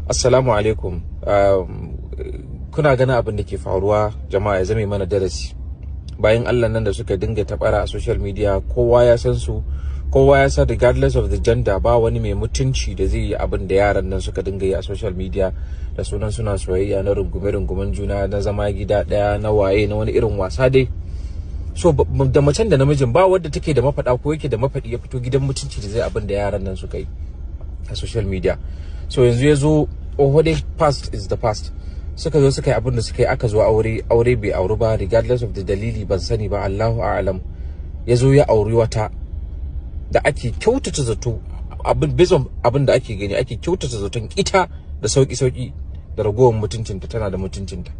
Assalamu alaikum. Kuna ganin abin da ke faruwa, jama'a, ya zame mana darasi. Bayan Allah nan da suka dinga tabara a social media, kowa ya san su, kowa ya san regardless of the gender ba wani mai mutunci da zai yi abin da yaran nan suka dinga yi a social media da sunan suna soyayya, na rungume rungumen juna, na zama gida daya, na waye, na wani irin wasa dai. So da macen da namijin, ba wadda take da mafaɗa ko yake da mafaɗi ya fito gidan mutunci da zai abin da yaran nan suka yi a social media. So yanzu ya zo, oho dai, past is the past. Suka zo suka yi abin da suka yi, aka zo aure, aure bai auri ba, regardless of the dalili, ban sani ba, Allahu a'lam. Ya zo ya auri wata da ake kyautata zato, abin based on abin da ake gani, ake kyautata zaton ita da sauki sauki da ragowar mutuncinta, tana da mutuncinta.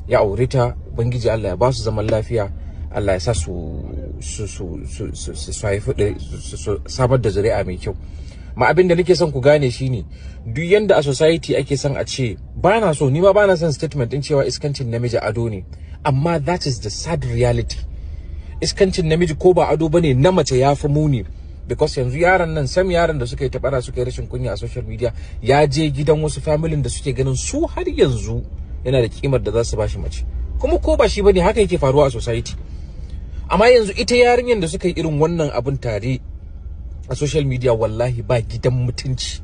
Ya aure ta. Ubangiji Allah ya ba su zaman lafiya, Allah ya sa su haifi, su samar da zuri'a mai kyau. Ma abin da nake son ku gane shine, duk yanda a society ake son a ce, ba na so, ni ma ba na son statement din cewa iskancin namiji ado ne, amma that is the sad reality. Iskancin namiji ko ba ado bane, na mace ya fi muni, because yanzu yaran nan, sam yaran da suka yi tabara, suka yi rashin kunya a social media, ya je gidan wasu familin da suke ganin su har yanzu yana da kimar da za su bashi mace. Kuma ko ba shi bane, haka yake faruwa a society. Amma yanzu ita yarinyar da suka yi irin wannan abun tare a social media, wallahi ba gidan mutunci,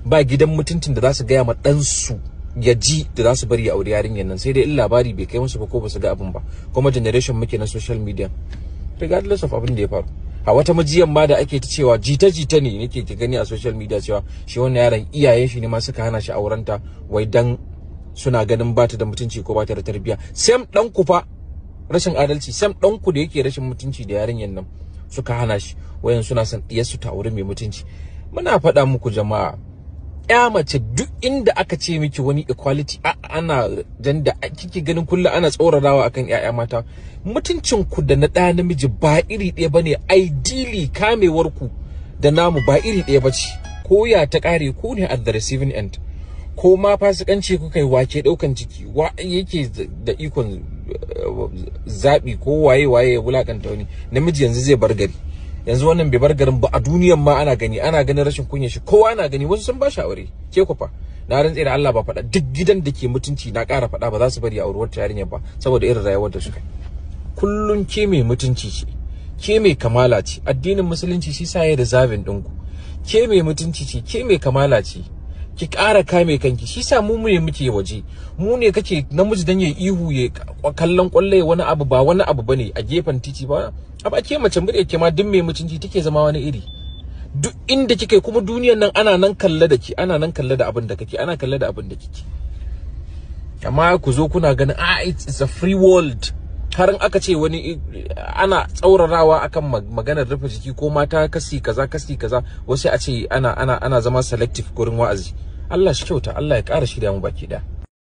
ba gidan mutuncin da za su gaya ma ɗansu ya ji da za su bari ya auri yarinyar nan, sai dai in labari bai kai musu ba ko ba su ga abin ba. Kuma generation muke na social media. Regardless of abin da ya faru, a wata majiyan ma da ake ta cewa jita-jita ne nake ke gani a social media cewa shi wannan yaron, iyayen shi ne ma suka hana shi aurenta, wai dan suna ganin bata da mutunci ko bata da tarbiyya. Sam dan ku fa, rashin adalci, sam dan ku da yake rashin mutunci da yarinyar nan suka hana shi, wayan suna son diyarsu ta aure mai mutunci. Muna faɗa muku, jama'a, ya mace, duk inda aka ce miki wani equality, ana janda kike ganin kullum ana tsorarawa akan ƴaƴa mata, mutuncin ku da na ɗa namiji ba iri ɗaya bane. Ideally, kamewar ku da namu ba iri ɗaya bace. Ko ya ta ƙare, ku ne at the receiving end. Ko ma fasikanci kuka yi, wake ɗaukan ciki, wa yake da ikon zaɓi, ko waye waye ya wulakanta wani namiji yanzu zai bar gari. Yanzu wannan bai bar garin ba, a duniyan ma ana gani, ana ganin rashin kunya shi, kowa ana gani, wasu sun ba shi aure. Ke ku fa, na rantse da Allah, ba faɗa, duk gidan da ke mutunci, na ƙara faɗa, ba za su bari a auri wata yarinya ba saboda irin rayuwar da suka yi. Kullun ke mai mutunci ce, ke mai kamala ce. Addinin Musulunci shi sa ya reserving ɗinku. Ke mai mutunci ce, ke mai kamala ce, ki ƙara kame kanki. Shi sa mu ne muke waje, mu ne kake namiji dan ya ihu, ya kallon kwalle, wani abu ba wani abu bane a gefen titi ba. Amma ke mace, murya ke ma duk mai mutunci take zama wani iri duk inda kike. Kuma duniyar nan ana nan kalle da ki, ana nan kalle da abin da kake, ana kalle da abin da kike. Amma ku zo kuna ganin a it's a free world, har in aka ce wani ana tsaurarawa akan maganar rufe jiki ko mata kasi kaza kasi kaza, wasu a ce ana zama selective gurin wa'azi. Allah shi kyauta, Allah ya ƙara shirya mu baki ɗaya.